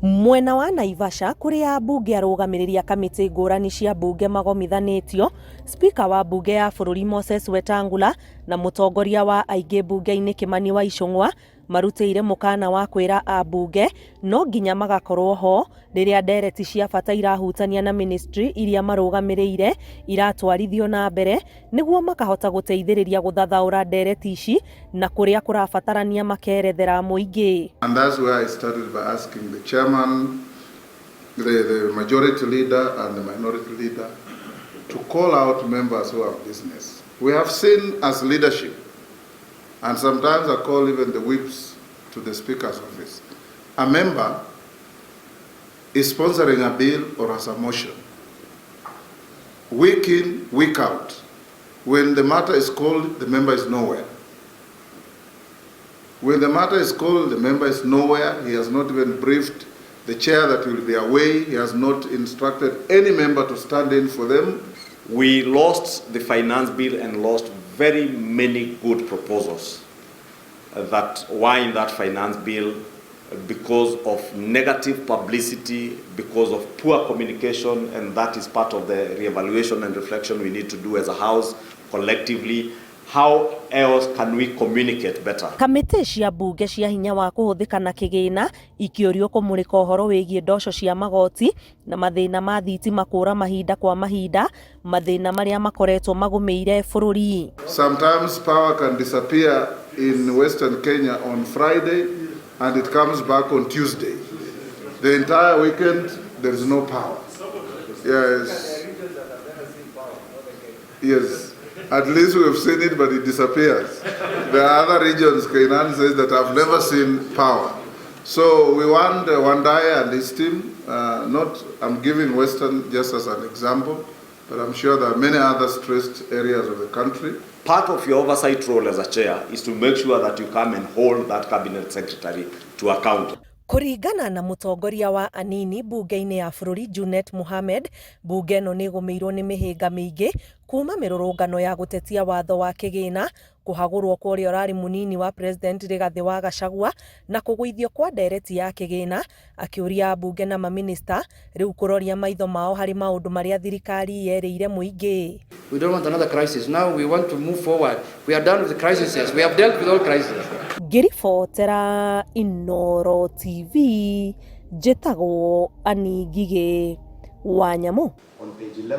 Mwena wa Naivasha kũrĩa ambunge arũgamĩrĩri a kamĩtĩ ngũrani cia mbunge magomithanĩtio, Spika wa mbunge ya bũrũri Moses Wetangula na mũtongoria wa aingĩ mbunge-inĩ Kimani wa Ichung'wa marutĩire mũkana wa kwĩra ambunge no nginya magakorwo ho rĩrĩa ndereti cia bata irahutania na ministry iria marũgamĩrĩire iratwarithio na mbere nĩguo makahota gũteithĩrĩria gũthathaũra ndereti ici na kũrĩa kũrabatarania makerethera mũingĩ. And that's where I started by asking the chairman, the majority leader and the minority leader to call out members who have business. We have seen as leadership, and sometimes I call even the whips to the speaker's office. A member is sponsoring a bill or has a motion. Week in, week out. When the matter is called, the member is nowhere. When the matter is called, the member is nowhere. He has not even briefed the chair that will be away. He has not instructed any member to stand in for them. We lost the finance bill and lost very many good proposals that were in that finance bill because of negative publicity, because of poor communication, and that is part of the reevaluation and reflection we need to do as a house collectively. How else can we communicate better? Kamĩtĩ cia mbunge cia hinya wa kũhũthĩka na kĩgĩna ikĩũrio kũmũrĩka ũhoro wĩgiĩ ndoco cia magoti na mathĩna ma thitima kũra mahinda kwa mahinda, mathĩna marĩa makoretwo magũmĩire bũrũri. Sometimes power can disappear in Western Kenya on Friday and it comes back on Tuesday. The entire weekend there is no power. Yes. At least we have seen it, but it disappears. There are other regions, Kainan says, that have never seen power. So we want Wandayi and his team, not, I'm giving Western just as an example, but I'm sure there are many other stressed areas of the country. Part of your oversight role as a chair is to make sure that you come and hold that cabinet secretary to account. Kũringana na mũtongoria wa anini mbunge-inĩ ya bũrũri Junet Mohamed, mbunge ĩno nĩ ĩgũmĩirwo nĩ mĩhĩnga mĩingĩ kuma mĩrũrũngano ya gũtetia watho wa kĩgĩna, kũhagũrwo kwa ũrĩa ũrarĩ mũnini wa president Rigathĩ wa Gachagua na kũgũithio kwa ndereti ya kĩgĩna, akĩũria ambunge na mamĩnĩsta rĩu kũroria maitho mao harĩ maũndũ marĩa thirikari yerĩire mũingĩ. We don't want another crisis. Now we want to move forward. We are done with the crises. We have dealt with all crises. Ngĩribotera Inooro TV njĩtagwo Annie Ngigĩ wa Nyamũ. On page 11.